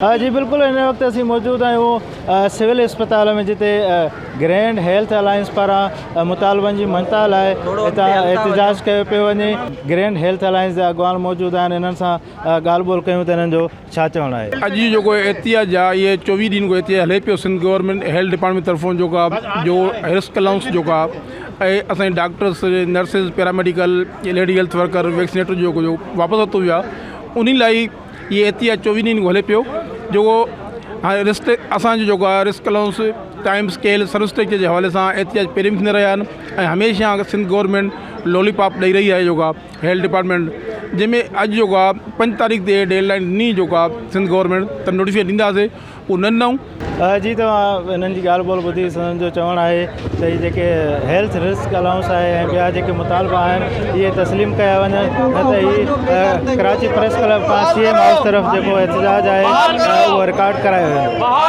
جي بلڪل هن وقت اسين موجود آهيون سول اسپتال ۾ جتي گرينڊ هيلٿ الائنس پاران مطالبن جي مڃتا لاء هتان احتجاج ڪيو پيو وڃي گرينڊ هيلٿ الائنس جا اڳواڻ موجود آهن انهن سان ڳالهه ٻولهه ڪيون ته انهن جو ڇا چوڻ آهي. اڄ جيڪو احتجاج آهي اهي چوويهه ڏينهن کان احتجاج هلي پيو سنڌ گورنمينٽ هيلٿ ڊپارٽمينٽ طرفون جيڪو آهي جو رسڪ الائونس جيڪو آهي ۽ اسان جي doctors nurses paramedical lady health worker vaccinator جيڪو واپس ورتو ويو آهي انهي لاء اهي احتجاج چوويهه ڏينهن کان هلي پيو جيڪو هاڻي رسڪ اسانجو جيڪو آهي risk allowance time scale service tax جي حوالي سان احتجاج پهرين به ٿيندا رهيا آهن ۽ هميشه سنڌ گورنمينٽ لولي پاپ ڏئي رهي آهي جيڪو آهي هيلٿ ڊپارٽمينٽ جنهن ۾ اڄ جيڪو آهي پنج تاريخ تي ڊيڊ لائن ڏني جيڪو آهي سنڌ گورنمينٽ ته نوٽيفڪيشن ڏينداسي اهو نه ڏنائون. جي توهان انهن جي ڳالهه ٻولهه ٻڌي سندن جو چوڻ آهي ته هي جيڪي هيلٿ رسڪ الائونس آهي ۽ ٻيا جيڪي مطالبا آهن اهي تسليم ڪيا وڃن نه ته هي ڪراچي پريس ڪلب کان سي ايم هائوس طرف جيڪو احتجاج آهي اهو رڪارڊ ڪرايو ويندو.